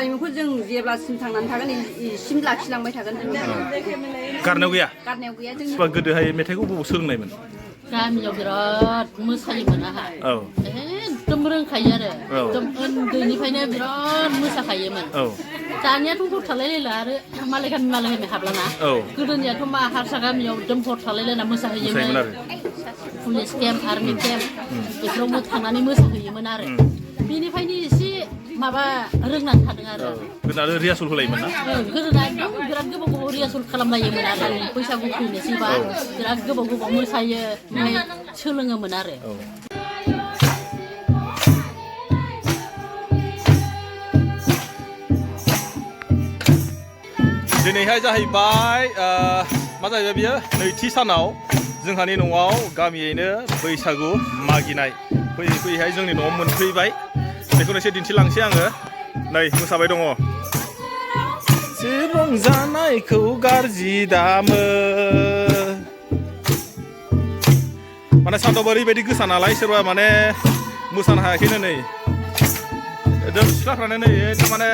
हारिमुखौ जों जेब्लासिम थांनानै थागोन इसिम लाखिलांबाय थागोन जों गारनायाव गैया जों गोदोहाय मेथाइखौ बबाव सोलोंनायमोन गामियाव बिराद मोसायोमोन आहा एकदम रोंखायो आरो एकदम उन्दैनिफ्रायनो बिराद मोसाखायोमोन दानियाथ' हर थालायलायला आरो मालाय गामि हाबलाना गोदोनियाथ' मा हारसा गामियाव एकदम हर थालायलायना मोसाहैयोमोन पुलिस केम्प आर्मि केम्प बेफोराव थांनानै मोसाहैयोमोन आरो बेनिफ्रायनो एसे माबा रोंनानै थादों आरो गोदो रिहार्सल होलायोमोन ना गोदोना एकदम बिराद गोबाव रिहार्सल खालामलायोमोन आरो बैसागु फैनोसैबा बिराद गोबाव मोसायो ओमफ्राय सोलोङोमोन आरो दिनैहाय जाहैबाय मा जाहैबाय बियो नैथि सानाव जोंहानि न'आव गामियैनो बैसागु मागिनाय फैयैहाय जोंनि न'आव मोनफैबाय बेखौनो एसे दिन्थिलांसै आङो नै मोसाबाय दङ जे रंजानायखौ गारजि दामो माने सान्दआव ओरैबायदि गोसा नालाय सोरबा माने मोसानो हायाखैनो नै एकदम सिख्लाफ्रानो नै माने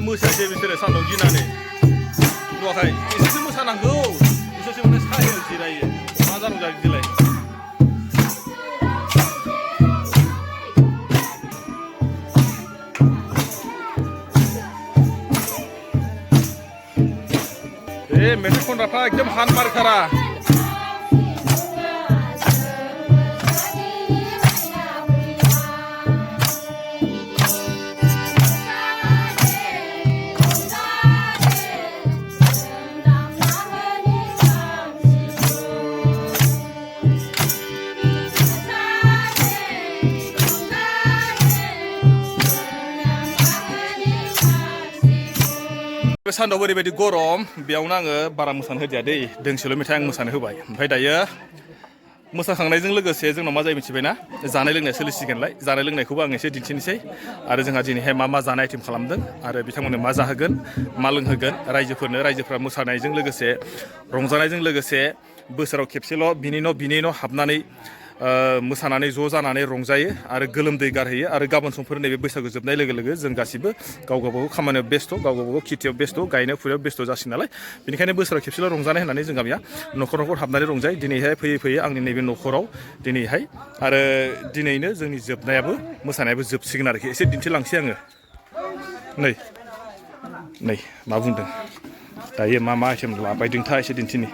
मोसासै बिसोरो सान्दआव गिनानै नुवाखै एसेसो मोसानांगौ एसेसो माने सायाव जिरायो मा जानांगौ बिदिलाय मेथाइ खनग्राफ्रा एकदम हान मारखारा सान्दआव ओरैबायदि गरम बेयावनो आङो बारा मोसानो होदिया दै दोंसेल' मेथाइ आं मोसानो होबाय ओमफ्राय दायो मोसाखांनायजों लोगोसे जोंनाव मा जायो मिथिबायना जानाय लोंनाय सोलिसिगोनलाय जानाय लोंनायखौबो आं एसे दिन्थिनोसै आरो जोंहा दिनैहाय मा जानाय आइटेम खालामदों आरो बिथांमोननो मा जाहोगोन मा लोंहोगोन रायजोफोरा मोसानायजों लोगोसे रंजानायजों लोगोसे बोसोराव खेबसेल' बिनि न' हाबनानै मोसानानै ज' जानानै रंजायो आरो गोलोमदै गारहैयो आरो गाबोन समफोर नैबे बैसागु जोबनाय लोगो लोगो जों गासिबो गाव गावबागाव खामानियाव बेस्थ' गाव गावबागाव खेथियाव बेस्थ' गायनाय फुनायाव बेस्थ' जासिगोन नालाय बेनिखायनो बोसोराव खेबसेल' रंजानाय होननानै जों गामिया न'खर हाबनानै रंजायो दिनैहाय फैयै आंनि नैबे न'खराव दिनैहाय आरो दिनैनो जोंनि जोबनायाबो मोसानायाबो जोबसिगोन आरोखि एसे दिन्थिलांसै आङो नै मा बुंदों दायो मा आइटेम लाबायदोंथा एसे दिन्थिनि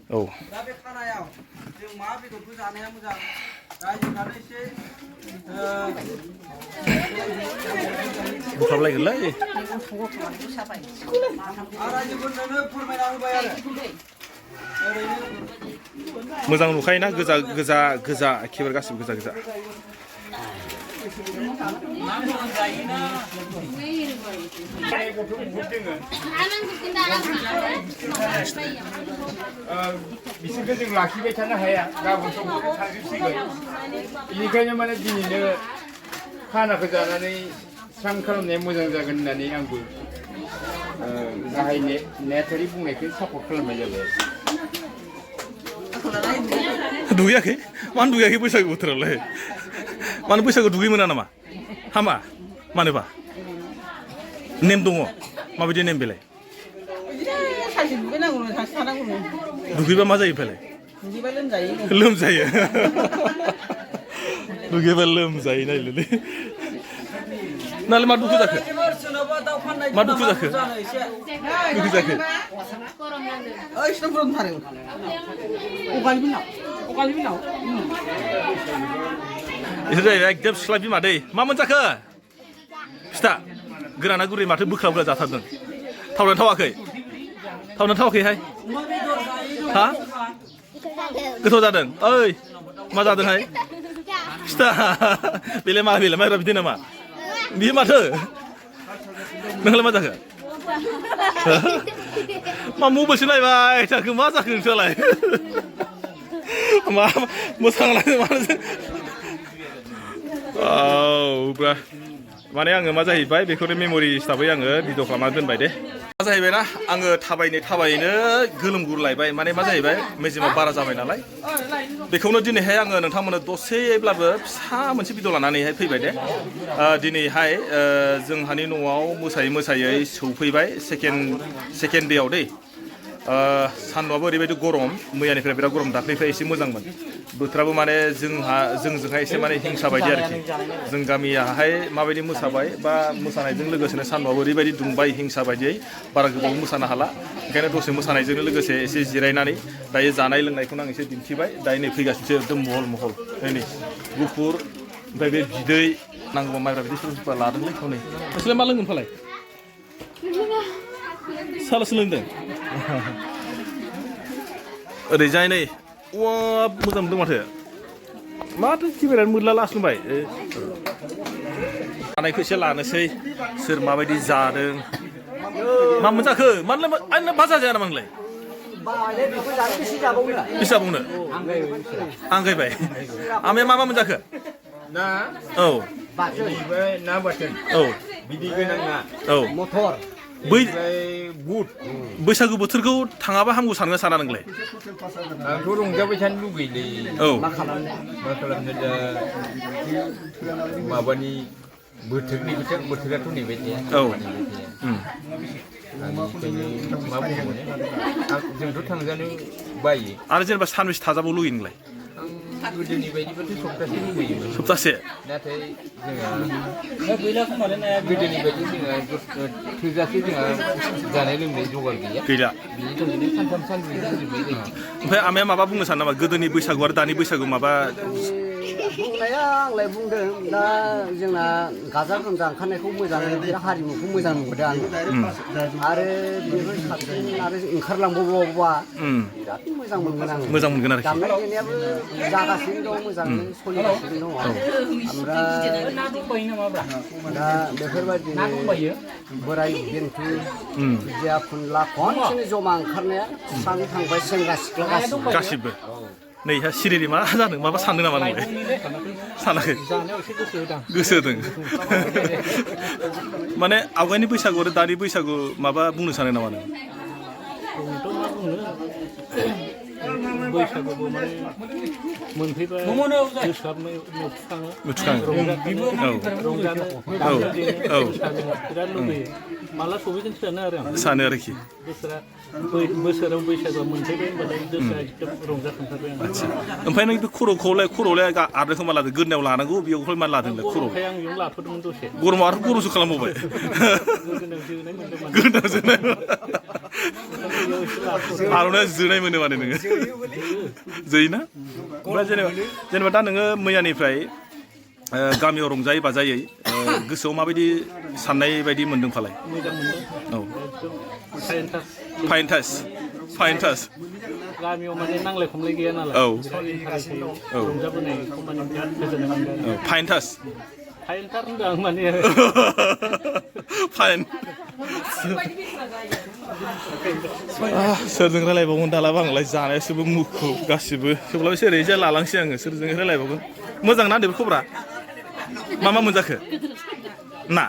औ मा बेदरखौ जानाया मोजां रायजोफ्रानो एसे बुंखाबलायगोनलै रायजोफोरनो फोरमायना होबाय आरो मोजां नुखायोना गोजा एखेबारे गासिबो गोजा बिसोरखौ जों लाखिबाय थानो हाया गाबोन समफोर थांजोबसिगोन बेनिखायनो माने दिनैनो खानाखौ जानानै स्रां खालामनाया मोजां जागोन होननानै आंबो गाहाय नेहाथारि बुंनायखौ सापर्ट खालामनाय जाबाय दुगैयाखै मानो दुगैयाखै बैसागु बोथोरावलाय मानो बैसागु दुगै मोना नामा हामा मानोबा नेम दङ माबायदि नेम बेलाय दुगैबा मा जायो फालाय लोमजायो दुगैबा लोमजायो नायलै नालाय मा दुखु जाखो इसोर जाहैबाय एकदम सिख्ला बिमा दै मा मोनजाखो फिथा गोराना गुरै माथो बोख्ला जाथारदों थावनानै थावाखैहाय हा गोथाव जादों ओइ मा जादोंहाय फिथा बेलाय माइब्रा बिदै नामा बियो माथो नोंलाय मा जाखो मा मबाइलसो नायबाय थाखो मा जाखो नोंसोरलाय मा मोसालाय मानो माने आङो मा जाहैबाय बेखौनो मेम'रि हिसाबै आङो भिडिअ खालामना दोनबाय दे मा जाहैबायना आङो थाबायनो गोलोमगुरलायबाय माने मा जाहैबाय मेजेमा बारा जाबाय नालाय बेखौनो दिनैहाय आङो नोंथांमोननो दसेब्लाबो फिसा मोनसे भिडिअ लानानैहाय फैबाय दे दिनैहाय जोंहानि न'आव मोसायै सौफैबाय सेकेन्ड डेआव दै सान्दुंआबो ओरैबायदि गरम मैयानिफ्राय बिराद गरम दाख्लैनिफ्राय एसे मोजांमोन बोथोराबो माने जोंजोंहाय एसे माने हिंसा बायदि आरोखि जों गामियाहाय माबायदि मोसाबाय बा मोसानायजों लोगोसेनो सान्दुंआबो ओरैबायदि दुंबाय हिंसा बायदियै बारा गोबाव मोसानो हाला ओंखायनो दसे मोसानायजोंनो लोगोसे एसे जिरायनानै दायो जानाय लोंनायखौनो आं एसे दिन्थिबाय दायो नै फैगासिनोसो एकदम महल नै गुफुर ओमफ्राय बे बिदै नांगौबा माइब्रा बिदै सोरबा लादोंलै हनै नोंसोरलाय मा लोंगोन फालाय सालासो लोंदों ओरैजाय नै वा मोजां मोनदों माथो केमेरायानो मोरला लासनबाय जानायखौ एसे लानोसै सोर माबायदि जादों मा मोनजाखो मानो बाजा जाया नामा नोंलाय बेसे जाबावनो आंगायबाय आमाया मा मोनजाखो ना औ ना बाथोन औ बिदि गोनां ना औ मटर बुट बैसागु बोथोरखौ थाङाबा हामगौ साना नोंलाय आंथ' रंजाबाय थानो लुगैलै औ मा खालामनो दा माबानि बोथोराथ' नैबाय थाया औ मा बुंनो जोंथ' थांजानो बायो आरो जेनेबा सानबेसे थाजाबाव लुगैयो नोंलाय गोदोनि बायदिबाथ' सप्तासे लुगैयोमोन सप्तासे नाथाय जोंहा गोदोनि बायदि जोंहा थोजासे जोंहा जानाय लोंनाय जगार गैया बिनि थाखायनो सानथाम सानब्रै जाजोबनाय जायो ओमफ्राय आमाया माबा बुंनो सानो नामा गोदोनि बैसागु आरो दानि बैसागु माबा बुंनाया आंलाय बुंदों दा जोंना गाजा गोमजा ओंखारनायखौ मोजाङै बे हारिमुखौ मोजां नुबोदों आङो आरो बेनिफ्राय साबसिन आरो ओंखारलांबावबा बिराद मोजां मोनगोन आङो मोजां मोनगोन आरोखि दामनाय देनायाबो जागासिनो दं मोजाङै सोलिगासिनो दङ ओमफ्राय दा बेफोरबायदिनो बोराय बेन्थ खुदिया खुनला खनसेनो जमा ओंखारनाया स्रां थांबाय सेंग्रा सिख्ला गासिबो नै सिरिरि मा जादों माबा सानदों नामा नोंलाय सानाखै गोसो होदों माने आवगायनि बैसागु आरो दानि बैसागु माबा बुंनो सानो नामा नों बैसागुबो माने मोनफैबा गोसोआ बिराद लुबैयो माला सफैगोन सानो आरो आं बोसोराव बैसागुआ मोनफैबाय होनबाथाय गोसोआ एकदम रंजाखांथारबाय आं ओमफ्राय नों बे खर'खौलाय आरनो मा लादों गोदोनायाव लानांगौ बेयावहाय मा लादोंलाय खर' आं बेयाव लाथ'दोंमोन दसे गरमाव आरो गरमसो खालामबावबाय गोदोनायाव जोनाय आर'नाइया जोनाय मोनो माने नोङो जोयोना ओमफ्राय जेनेबा दा नोङो मैयानिफ्राय गामियाव रंजायै बाजायै गोसोआव माबायदि साननाय बायदि मोनदों फालाय मोजां मोनदों औ फाइन टाच गामियाव माने नांलाय खमलाय गैया नालाय औ रंजाबोनायखौ माने बिराद गोजोननाय मोनदों फाइन टाच फाइनथार होनदों आं माने फाइन सोरजों रायलायबावगोन दालाबा आंलाय जानायासोबो मुखुब गासिबो थेवब्लाबो एसे ओरैजाय लालांसै आङो सोरजों रायलायबावगोन मोजां ना बेफोर खबरा मा मोनजाखो ना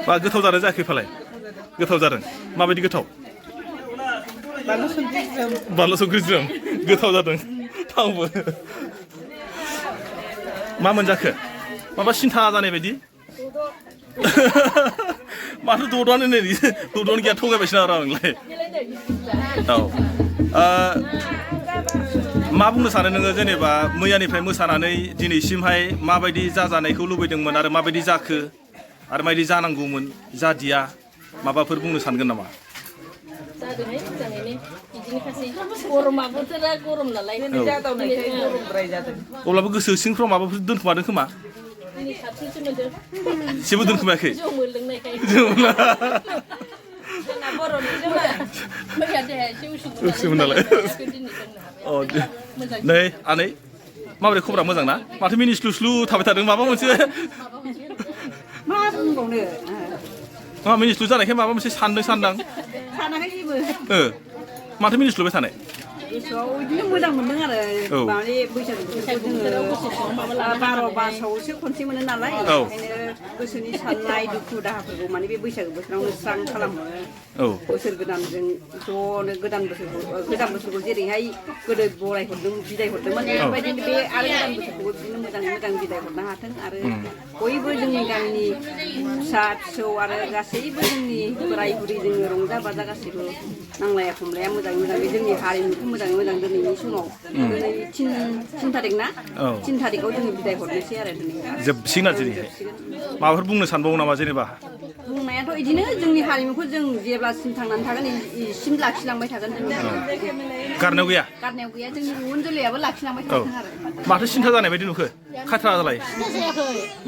बा गोथाव जादों जायाखै फालाय गोथाव जादों माबायदि गोथाव बानलु संख्रि ज्रोम गोथाव जादों थावबो मा मोनजाखो माबा सिन्था जानाय बायदि माथो दद'आनो नै दद'आनो गैया थगायबायसो आरो आंलाय औ मा बुंनो सानो नोङो जेनेबा मैयानिफ्राय मोसानानै दिनैसिमहाय माबायदि जाजानायखौ लुबैदोंमोन आरो माबायदि जाखो आरो माबायदि जानांगौमोन जादिया माबाफोर बुंनो सानगोन नामा जादोंहाय मोजाङैनो बिदिनोखासै गरमा बोथोरा गरम नालाय अब्लाबो गोसो सिंफ्राव माबाफोर दोनखोमादों खोमा दिनै साबसिनसो मोनदों जेबो दोनखोमायाखै जौ मोनलोंनायखाय जोंना बर'नि जौआ मैया देहाया एसे उसुमोन नालाय नै आनै माबोरै खबरा मोजां ना माथो मिनिस्लु थाबाय थादों माबा मोनसे मा बुंबावनो मा मिनिस्लु जानायखाय माबा मोनसे सानदां सानाखै जेबो माथो मिनिस्लुबाय थानाय गोसोआव बिदिनो मोजां मोनदों आरो माने बैसागु बोथोरखौ जोङो 12 मासावसो खनसे मोनो नालाय ओंखायनो गोसोनि साननाय दुखु दाहाफोरखौ माने बे बैसागु बोथोरावनो स्रां खालामो बोसोर गोदानजों ज'नो गोदान बोसोरखौ जेरैहाय गोदो बराय हरदों बिदाय हरदोंमोन बेबायदिनो बे आरो गोदान बोसोरखौबो बिदिनो मोजां बिदाय हरनो हाथों आरो बयबो जोंनि गामिनि फिसा फिसौ आरो गासैबो जोंनि बोराय बुरै जोङो रंजा बाजा गासैबो नांलाया खमलाया मोजाङै जोंनि हारिमुखौ मोजाङै दिनैनि समाव दिनै 3 थारिख ना 3 थारिखआव जोङो बिदाय हरनोसै आरो दिनै जोबसिगोन आरो दिनैहाय माबाफोर बुंनो सानबावो नामा जेनेबा बुंनायाथ' बिदिनो जोंनि हारिमुखौ जों जेब्लासिम थांनानै थागोन इसिम लाखिलांबाय थागोन जों गारनायाव गैया जोंनि उन जोलैयाबो लाखिलांबाय थागोन आरो माथो सिन्था जानाय बायदि नुखो खाथ्रा जालाय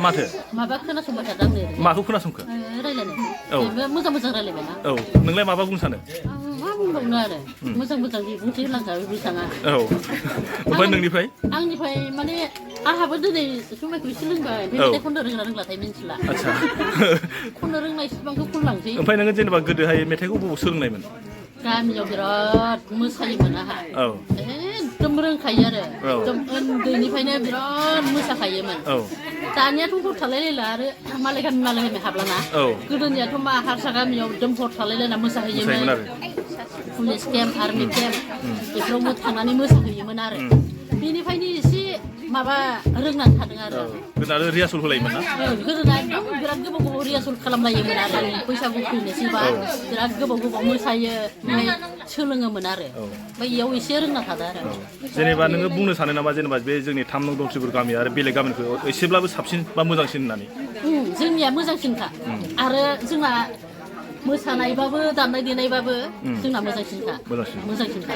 माथो माबा खोनासंबाय थादों आंनो माखौ खोनासंखो रायलायनाय मोजां रायलायबायना नोंलाय माबा बुंनो सानो मा बुंबावनो आरो मोजां बिबुंथि होलांखाबाय बिथाङा ओमफ्राय नोंनिफ्राय आंनिफ्राय माने आंहाबो दिनै जुमायखौ एसे लोंबाय मेथाइ खननो रोंलाथाय मिन्थिला खननो रोंनाय सिबांखौ खनलांसै ओमफ्राय नोङो जेनेबा गोदोहाय मेथाइखौ बबाव सोलोंनायमोन गामियाव बिराद मोसायोमोन आंहा एकदम रोंखायो आरो एकदम उन्दैनिफ्रायनो बिराद मोसाखायोमोन दानियाथ' हर थालायलायला आरो मालाय गामि हाबलाना गोदोनियाथ' मा हारसा गामियाव एकदम हर थालायलायना मोसाहैयोमोन पुलिस केम्प आर्मि केम्प बेफोरावबो थांनानै मोसाहैयोमोन आरो बेनिफ्रायनो एसे माबा रोंनानै थादों आरो गोदो रिहार्सल होलायोमोन ना गोदोना एकदम बिराद गोबाव रिहार्सल खालामलायोमोन आरो बैसागु फैनोसैबा बिराद गोबाव मोसायो ओमफ्राय सोलोङोमोन आरो ओमफ्राय इयाव एसे रोंना थादों आरो जेनेबा नोङो बुंनो सानो नामा जेनेबा बे जोंनि 3 नं दंसिपुर गामि आरो बेलेग गामिखौ एसेब्लाबो साबसिन बा मोजांसिन होननानै जोंनिया मोजांसिनखा आरो जोंना मोसानायबाबो दामनाय देनायबाबो जोंना मोजांसिनखा